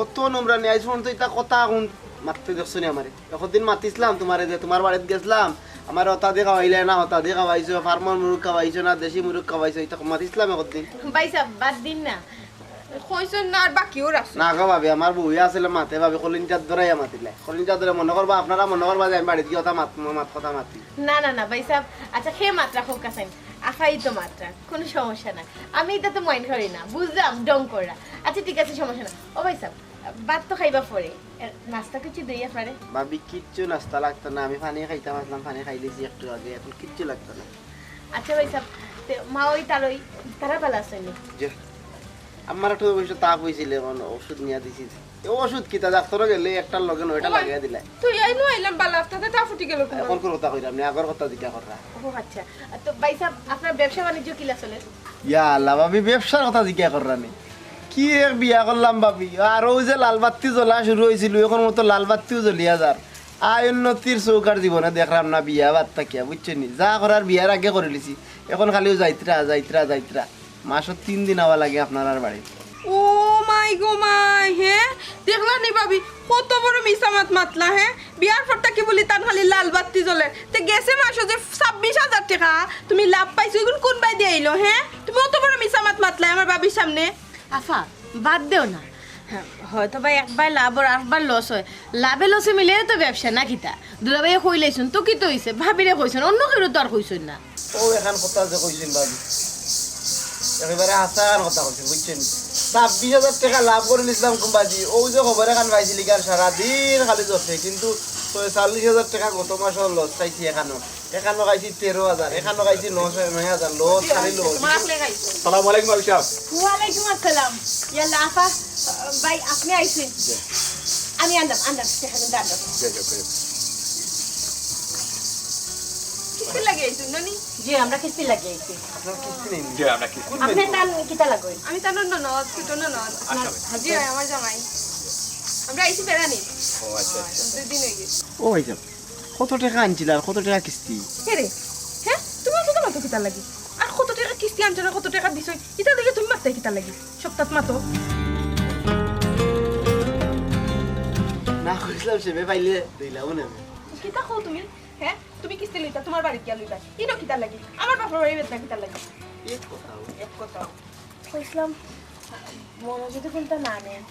অত নোংরা নি, আইজ পর্যন্ত ইতা কথা অখন মাততে দেখছো নি আমারে? একদিন মাতিছলাম তুমারে যে তুমার বাড়িত গেছলাম, আমারে অতা দি খাওয়াইলায় না, অতা দি খাওয়াইছো, ফার্মর মুরগ খাওয়াইছো না, দেশি মুরগ খাওয়াইছো, ইতা মাতিছলাম একদিন। ভাইসাব, বাদ দিন না, কইছইন না আর বাকিও রাখছইন। না গো ভাবি, আমার বউয়ে আছলে মাতে ভাবি, কলিজাত ধরাইয়া মাতিলায়। কলিজাত ধরে মনো করবা, আপনারা মনো করবা যে আমি বাড়িত গিয়া অতা মাত, মাত কথা মাতি। না, না, না, ভাইসাব, আচ্ছা, হে মাতরা কউক্কা চাইন, আফাই তো মাতরা, কুনু সমস্যা নাই। আমি ইতা তো mind করি না, বুঝলাম, ঢং কররা। আচ্ছা, ঠিক আছে, সমস্যা নাই। ও ভাইসাব, ভাত তো খাইবা পরে, এ, নাস্তা কিছু দেই আপনারে? ভাবি, কিচ্ছু নাস্তা লাগতো না, আমি পানি খাইতাম আছলাম, পানি খাইলিছি একটু আগে, অখন কিচ্ছু লাগতো না। আচ্ছা ভাইসাব, তে মা ওই তার ওই, তারা বালা আছইন নি? জি। আমার একটু অবশ্য তাপ অইছিল, অখন ওষুধ নিয়া দিছি। এ ওষুধ কিতা, ডাক্তারো গেলে একটার লগে নয়টা ওই, লাগাইয়া দিলায়। তুই এই নু আইলাম বালা, তাতে তাপ উঠি গেল কুন? অখন কুন কথা কইরাম নি, আগর কথা জিকা কররা। ও আচ্ছা, তো ভাইসাব, আপনার ব্যবসা বাণিজ্য কিলা চলে? ইয়া আল্লাহ, ভাবি ব্যবসার কথা জিকা কররা নি। কি এক বিয়া করলাম ভাবি, আর ওই যে লাল বাত্তি জ্বলা শুরু অইছিল, অখন মতো লাল বাত্তিও জ্বলিয়া যার। আয় উন্নতির চউখ আর জীবনে দেখরাম না বিয়া বাদ থাকিয়া, বুঝছো নি? যা করার বিয়ার আগে করিলিছি, অখন খালি ওই যাইত্রা, যাইত্রা, যাইত্রা। মাসো তিন দিন আওয়া লাগে আপনারার বাড়িত। ও মাই গো মাই, হে? দেখলা নি ভাবি, কত বড় মিছা মাত মাতলা, হে? বিয়ার পর থাকি বুলি তান খালি লাল বাত্তি জ্বলে। তে গেছে মাসো যে ছাব্বিশ হাজার টেকা তুমি লাভ পাইছো, ইগুন কুনবায় দি আইলো, হে? তুমি অত বড় মিছা মাত মাতলা আমার ভাবির সামনে। আফা, বাদ দেও না। হ্যাঁ, হয়তো বা একবার লাভ আর একবার loss অয়। লাভে loss-এ মিলে তো ব্যবসা, না কিতা? দুলাভাইয়ে কইলাইছইন, তো কিতা অইছে? ভাবিরে কইছইন, অন্য কেউরে তো আর কইছইন না। ও, এখান কথা যে কইছইন ভাবি, একেবারে হাছা কথা কইছইন, বুঝছইন? ছাব্বিশ হাজার টেকা লাভ করিলিছলাম কুনবাদি, ও যে খবর এখান পাইছিলি, কার সারাদিন খালি জ্বলছে, কিন্তু ছয়চল্লিশ হাজার টেকা গত মাসো loss খাইছি এখানো। এখানো খাইছি তেরো হাজার, এখানো খাইছি নয়, নয় হাজার, loss, খালি loss। তোমার আসলে খাইছো। সালাম আলাইকুম ভাবি সাহেব। ওয়ালাইকুম আসসালাম। ইয়াল্লা, আফা, ভাই, আপনি আইছেন? জি। আমি আনলাম, আনলাম, সেখানে দাঁড়াও। জি, জি, জি। কিস্তি লাগিয়ে আইছেন, নানি? জি, আমরা কিস্তি লাগিয়ে আইছি। আপনার কিস্তি নেই? জি, আমরা কিস্তি। আপনি তান কিতা লাগবে? আমি তান ননদ, ছোট ননদ। আপনার আচ্ছা। Husband? জি, আমার জামাই। আমরা আইছি বেড়ানি। ও, আচ্ছা, আচ্ছা। দুই দিন হয়ে গেছে। ও, ভাইসাব, কত টেকা আনছিল আর কত টেকা কিস্তি? কে রে? হ্যাঁ? তুমি অত মাতো কিতার লাগি? আর কত টেকা কিস্তি আনছো না, কত টেকা দিছো? ইতা দেখে তুমি মাততায় কিতার লাগি? সপ্তাহ মাতো। না কইছিলাম সে পাইলে দিলাম না। কিতা কও তুমি? হ্যাঁ? তুমি কিস্তি লইতা, তোমার বাড়ি গিয়া লইবা। ইনো কিতার লাগি? আমার বাপর বাড়ি বেতনা কিতার লাগি? এক কথা। এক কথা। কইছিলাম, মনো যদি কুনতা না নেয়।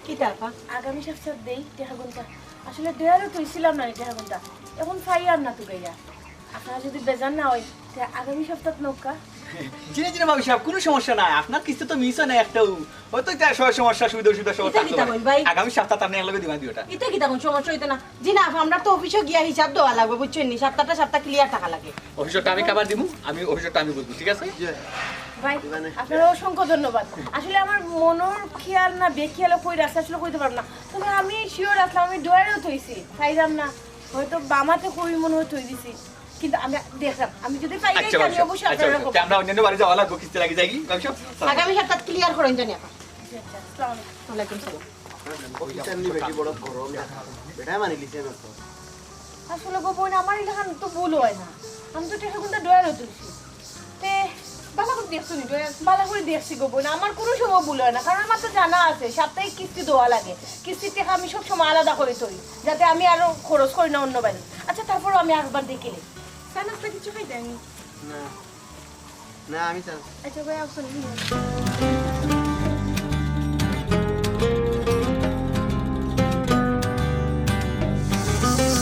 কিতা আপা? আগামী সপ্তাহ দেই টেকা কুনতা। আসলে দুয়ারও তুইছিলাম না নি টেকা কুনতা। এখন পাইয়ার না তুকাইয়া। আপনারা যদি বেজার না অইন, তে আগামী সপ্তাহ নৌকা। জি না, জি না, ভাবি সাহেব, কুনু সমস্যা নাই। আপনার কিস্তি তো miss অয় না একটাও। হয়তো ইতা স-, সমস্যা, সুবিধা অসুবিধা সব ইতা থাকতে কিতা পারে। কইন ভাই? আগামী সপ্তাহ আপনি একলগে দিবা দিওটা। ইতা কিতা কইন, সমস্যা অইতো না। জি না, আমরা তো অফিসো গিয়া হিসাব দেওয়া লাগবো, বুঝছইন নি? সপ্তাহটা সপ্তাহ clear থাকা লাগে। অফিসরটা আমি cover দিমু, আমি অফিসরটা আমি বুঝবো, ঠিক আছে? ভাই, আপনারে অসংখ্য ধন্যবাদ। আসলে আমার মনর খেয়াল না বেখেয়ালে কই রাখছি আসলে কইতে পারলাম না। তবে আমি sure আছলাম, আমি ডয়ারও থইছি, পাইলাম না। হয়তো বামাতে কই মনে হয় থই দিছি, কিন্তু আমি দেখলাম, আমি যদি পাই আচ্ছা, আমি অবশ্যই আপনারে খবর। তে আমরা অন্যান্য বাড়ি যাওয়া লাগবো, কিস্তি লাগি যাই কি? আগামী সপ্তাহ clear করইন জানি আপা। আচ্ছা, আচ্ছা, আসসালামু আলাইকুম। ওয়ালাইকুম সালাম। অফিসার নি বেটি বড় গরম দেখা। বেটায় মানি লিছে না তো। আসলে গো বইন, আমার ইলাখান তো ভুল অয় না। আমি তো টেকা কুনতা ডয়ারও তুলছি। তে বালা করি দেখছো নি ডয়ার? বালা করি দেখছি গো বইন, আমার কুনু সময় ভুল অয় না, কারণ আমার তো জানা আছে সাপ্তাহিক কিস্তি দেওয়া লাগে। কিস্তির টেকা আমি সব সময় আলাদা করি থই, যাতে আমি আরো খরচ করি না অন্য বাড়ি। আচ্ছা, তারপরও আমি আরেকবার দেখিলে। চা নাস্তা কিছু খাইতায় নি? না। না, আমি চা। আচ্ছা, ভাই, আপনি নিয়ে আসুন।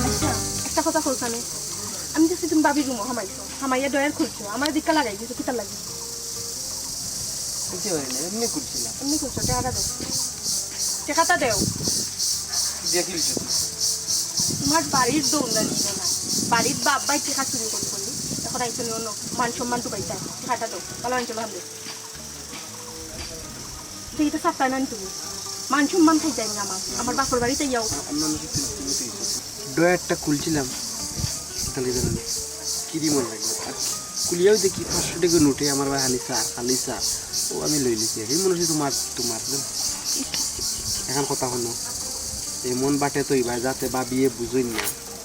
আচ্ছা, একটা কথা কইতাম। আমি দেখছি তুমি ভাবির রুমো হামাইছো, হামাইয়া ডয়ার খুলছো, আমার দিকটা লাগাই দিছো, কিতার লাগি? বুঝতে পারি না, এমনি খুলছিলাম। এমনি খুলছো, টেকাটা দেও। টেকাটা দেও। দেখি লিখে দিছি। তোমার বাড়ির দৌড় না দিবে না। বাড়ির বাপ ভাই টেকা চুরি করি করি। এখন আইছো নি অন্য মান সম্মান তো পাইতা। টেকাটা দেও। ভালো আনছো, ভালো। দেখি তো সাপ্তাহ না তুমি। মান সম্মান খাই যায়নি আমার। আমার বাপর বাড়িতে যাও। ডয়ারটা খুলছিলাম। তাহলে জানো না। কিরি মনে লাগে। আর খুলিয়াও দেখি পাঁচশো টেকা নোটে আমার ভাই খালি চা, খালি চা। ও আমি লই লিছি। এই মনে হচ্ছে তোমার, তোমার। এখন কথা হলো। এমন বাটে তো এবার যাতে ভাবিয়ে বুঝইন না।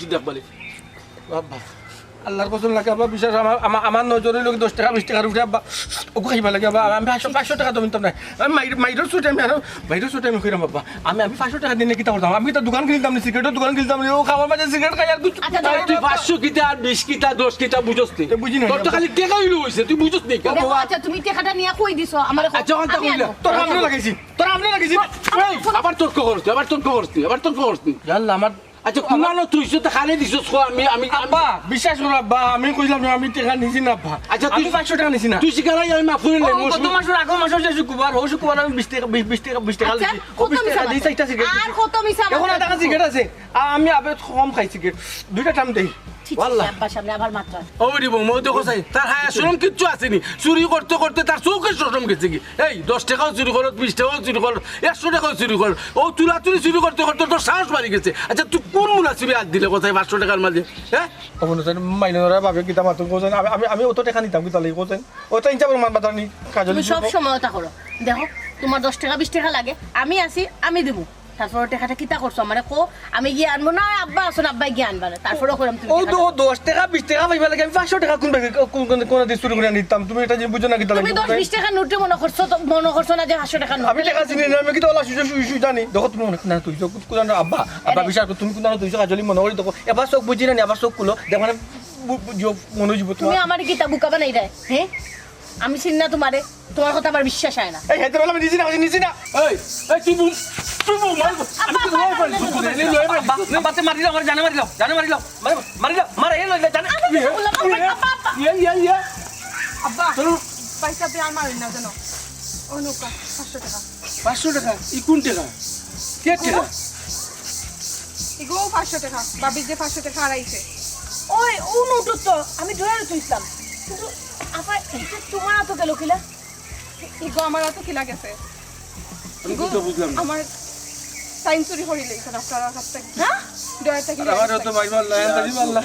উচিত দেখবালি। বাবা, আল্লার কসম লাগে আব্বা, বিশ্বাস, আমার, আমার, আমার নজর অইলো কি দশ টেকা, বিশ টেকার উপরে আব্বা, ওগু খাইবার লাগি আব্বা, আমি পাঁচশো, পাঁচশো টেকা তো নিতাম না। আমি মাইর, মাইরর ছুটে আমি আরো, মাইরর ছুটে আমি কইরাম আব্বা, আমি, আমি পাঁচশো টেকা দিয়া কিতা করতাম? আমি তো দোকান খুলতাম নি, সিগারেটর দোকান খুলতাম নি, ও খাবার মাঝে সিগারেট খাই আর দুই আচ্ছা, আরে তুই পাঁচশো কিতা, বিশ কিতা, দশ কিতা বুঝস নি? তে বুঝি না তোর তো আব্বা। খালি টেকা অইলে অইছে, তুই বুঝস নি? ও দেখো, বাবা। আচ্ছা, তুমি টেকাটা নিয়া কই দিছো? আমারে কও, আচ্ছা, অখন তো আমি কইলে। আনবো। তোর আমনে লাগাইছি, তোর আমনে লাগাইছি। এই, আবার তর্ক করস তুই, আবার তর্ক করস তুই, আবার তর্ক করস তুই। ইয়াল্লা, আমার আচ্ছা, কুনানো তুই তো খালি দিছস কো, আমি, আমি, আমি আব্বা, বিশ্বাস করো আব্বা, আমি কইলাম না, আমি টেকা নিছি না আব্বা। আচ্ছা, তুই আমি পাঁচশো টেকা নিছি না। তুই স্বীকার অই, আমি মাফ করি ও, নিলাম। গত মাসর, আগর মাসর যে শুক্রবার, ও শুক্রবার আমি বিশ টেকা, বিশ, বিশ টেকা, বিশ টেকা আচ্ছা, লইছি। ও কত বিশ মিছা টেকা মাত? দিয়ে চাইরটা সিগারেট আর দিছি। কত মিছা মাত? এখন আর টাকা সিগারেট আছে। আ-, আমি আবে কম খাই সিগারেট। দুইটা টান দেই। ছি, ছি, ওয়াল্লাহ। আব্বার সামনে আবার মাতরা। ও রে বউ, মৌ দেখো চাই, তার হায়া শরম কিচ্ছু আছেনি। চুরি করতে করতে তার চউখর শরম গেছে গি। এই, দশ টেকাও চুরি করো, বিশ টেকাও চুরি করো, একশো টেকাও চুরি করো। ও তুলাতুলি চুরি করতে করতে তোর সাহস বাড়ি গেছে। আচ্ছা, তুই কোন মুনাসিবে আত দিলে কোথায় পাঁচশো টেকার মাঝে? হ্যাঁ? ও বন্ধু, তাই মাইনরা ভাবে কিতা মাতুম কোথায়? আমি, আমি, আমি অত টেকা নিতাম কিতা লাগি কোথায়? অত ইনসাফের মান বাতানি কাজল তুমি দিছো সব তো? সময় ওটা করো। দেখো, তোমার দশ টেকা, বিশ টেকা লাগে, আমি আছি, আমি দিমু। তারপর টেকাটা কিতা করছো আমারে কও, আমি গিয়া আনমু না, আব্বা আছইন, আব্বায় গিয়া আনবা না। তারপরেও কইরাম তুমি ও টেকাটা তো, ও দশ টেকা, বিশ টেকা পাইবার লাগি আমি পাঁচশো টেকা কোন ব্যাগে, কোন, কোন, কোন দিক চুরি করিয়া নিতাম? তুমি এটা জিনিস বুঝো না কিতা তুমি লাগি? দশ, বিশ টেকার নোটরে মনো করছো তো, মনো করছো না যে পাঁচশো টেকার নোট? আমি টেকা চিনি না, আমি কিতা অলা সুজা সুজা সুজা জানি? দেখো তুমি অনেক না তুই তো কোন আব্বা, আব্বা আরে। বিশ্বাস করো, তুমি কোন তুই কাজলি মনো করি দেখো, এবার চউখ বুঝি না নি, আবার চউখ খুলো, দেখো মানে বু-, বুঝিও, মনে হইব তুমি তোমার। আমারে কিতা বুকা বানাই দেয়, হ্যাঁ? আমি চিনি না তোমারে, তোমার কথা আমার বিশ্বাস অয় না। এই, হেতে বলে আমি নিছি না, আমি নিছি না। এই, এই, তুই বউ, তুই বউ, মার, আব্বা, আমি আব্বা, লয়ে আব্বা, মারি, আব্বা, লয়ে মারি। আব্বা, আব্বা, তে মারি দাও, আমার জানে মারি দাও, জানে মারি দাও, মারে, মারে, মারি দাও, মারে, এই লয়ে যা, জানে। আব্বা, আব্বা, আব্বা, আব্বা। ইয়া, ইয়া, ইয়া। আব্বা, চলো। ভাই সাহেব, আর মারেন না যেন। ও নৌকা, পাঁচশো টেকা। পাঁচশো টেকা? ই কোন টেকা? কে টেকা? ইগো পাঁচশো টেকা, ভাবির যে পাঁচশো টেকা হারাইছে। ওই, ও নোটও তো আমি ড্রয়ারে থইছিলাম। কিন্তু আফা, এটা তোমার আতো গেল কিলা? ইগো আমার আতো কিলা গেছে? আমি ইগো, কিতা বুঝলাম না। আমার টাইম চুরি করি লইছেন আপনার কাছ থেকে। হ্যাঁ? ড্রয়ার থেকে আর আমারও তো মাই মারলা, হ্যাঁ, দাদি মারলা।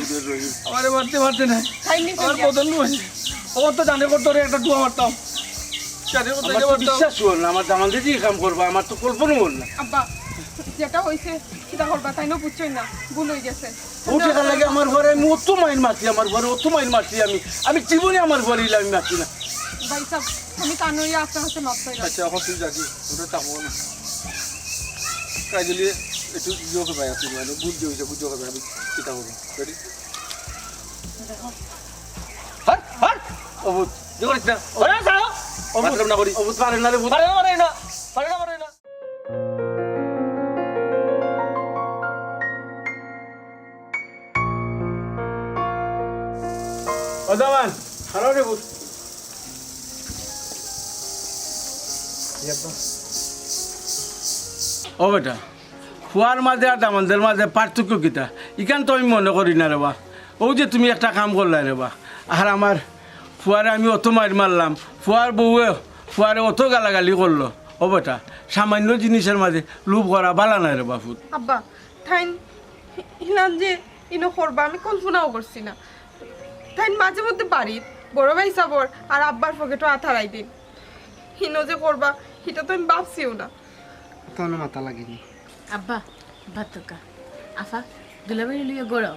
আমারে মারতে মারতে না। টাইম নিছেন আমার কেন? বদন নয়। ও তো জানে করতো রে, একটা ডুয়া মারতাম। জানে করতো আমার এটা তো মারতাম। বিশ্বাস অর না, আমার দামান্দে যে কাম করবা, আমার তো কল্পনা অর না। আব্বা, যেটা হইছে, সেটা করবা, তাই না বুঝছই না, ভুল হয়ে গেছে। ও টেকার লাগি আমার ঘরে আমি অত মাইর মারছি, আমার ঘরে অত মাইর মারছি আমি। আমি জীবনে আমার ঘরে ইলা আমি মারছি না। ভাই সাহেব, আমি কানুইয়া আপনার হাতে মাপ চাইলাম। আচ্ছা, এখন তুই যাবি, ওটা চাপবো না। কাই দিলে একটু ইয়ে হবে, আপনি মানে বুঝতে হয়েছে, বুঝতে হবে, আমি চিন্তা করবো। রেডি? হাট, হাট! ও ভূত, ইয়ে করিস না। ওরে, ছাড়ো! ও ভূত, বাথরুম না করি। ও ভূত, পারে না রে, ভূত। পারে না, পারে না। পারে না, পারে না। ও দামান, খারাপ রে ভূত। ও বেটা, ফুয়ার মাঝে আর দামান্দর মাঝে পার্থক্য কিতা? ইখান তো আমি মনে করি না রে বা। ও যে তুমি একটা কাম করলায় রে বা, আর আমার ফুয়ারে আমি অত মাইর মারলাম, ফুয়ার বউয়ে ফুয়ারে অত গালাগালি করলো। ও বেটা, সামান্য জিনিসের মাঝে লোভ করা বালা নায় রে বা ফুত। আব্বা, তাইন ইলান যে ইনো করবা আমি কল্পনাও করছি না। তাইন মাঝে মধ্যে বাড়িত বড় ভাই সাবর আর আব্বার পকেটো আত হারাই দিন। ইনো যে করবা, ইটা তো আমি ভাবছিও না। তখন মাথা লাগেনি। আব্বা, ভাত তো খা। আফা, দুলাভাইরে লইয়া ঘরো,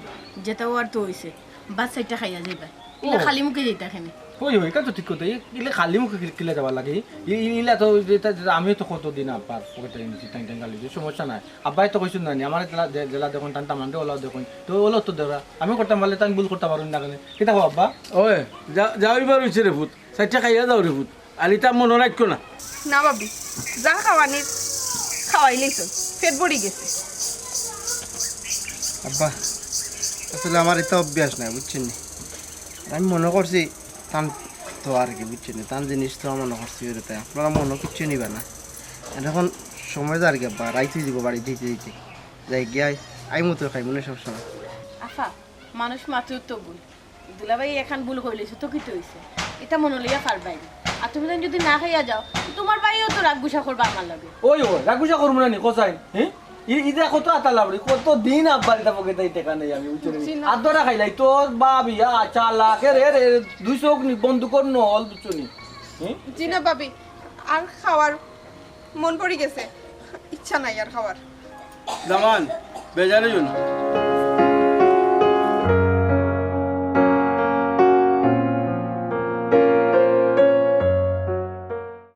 যেটা অওয়ার তো অইছে। ভাত চাইরটা খাইয়া যাইবা। ইলা ও। খালি মুখে যাইতা কেনে? ওই, ওই, ইটা তো ঠিক কথা। ই-, ইলা খালি মুখে কি-, কিলা যাওয়া লাগে? ই-, ই-, ইলা তো, ইটা, ইটা আমিও তো কতদিন আব্বার পকেটে নিছি, টাইম টাইম গালি দিয়ে, সমস্যা নাই। আব্বায় তো কইছইন না নি, আমার জেলা, জে-, জেলা দেখইন, তান দামান্দরে ওলা দেখইন। তো ওলা তো দেওরা। আমি করতাম পারলে তাইন ভুল করতা পারইন না কেনে? কিতা কও আব্বা? ওই, যা, যা অইবার অইছে রে পুত। চাইরটা খাইয়া যাও রে পুত। আর ইতা মনো রাখিও না। না ভাবি, যা খাওয়ানির খাওয়াই লইছইন, পেট ভরি গেছে। আব্বা, আসলে আমার ইতা অভ্যাস নাই, বুঝছইন নি? আমি মনো করছি, তান তো আর কি, বুঝছইন নি? তান জিনিস তো মনো করছি, ওরে তাই আপনারা মনো কিচ্ছু নিবা না। এখন সময় যার গিয়া, আব্বা, রাইত অই যাইবো বাড়ি যাইতে যাইতে। যাই গিয়া, আইমু তো খাইমু নে সবসময়। আফা, মানুষ মাত্রই তো ভুল। দুলাভাই এখান ভুল করিলিছে তো কিতা অইছে? ইতা মনো লইয়া পারবায় নি। আর তুমি তাইন যদি না খাইয়া যাও, তো তোমার ভাইও তো রাগ গুসা করবা আমার লগে। ওই, ওই, রাগ গুসা করমু না নি, কছাইন? হ্যাঁ? ই-, ইতা কত আতা লাবড়ি, কত দিন আব্বার ইতা পকেটে টেকা নেই আমি, বুঝছো নি? জি না। আর ধরা খাইলাই, তোর বাপ ইয়া চালাক, এ রে রে, দুই চউখ নি, বন্দুকর নল, বুঝছো নি? হ্যাঁ? জি না ভাবি, আর খাওয়ার মন পড়ি গেছে, ইচ্ছা নাই আর খাওয়ার। দামান, বেজার অইও না।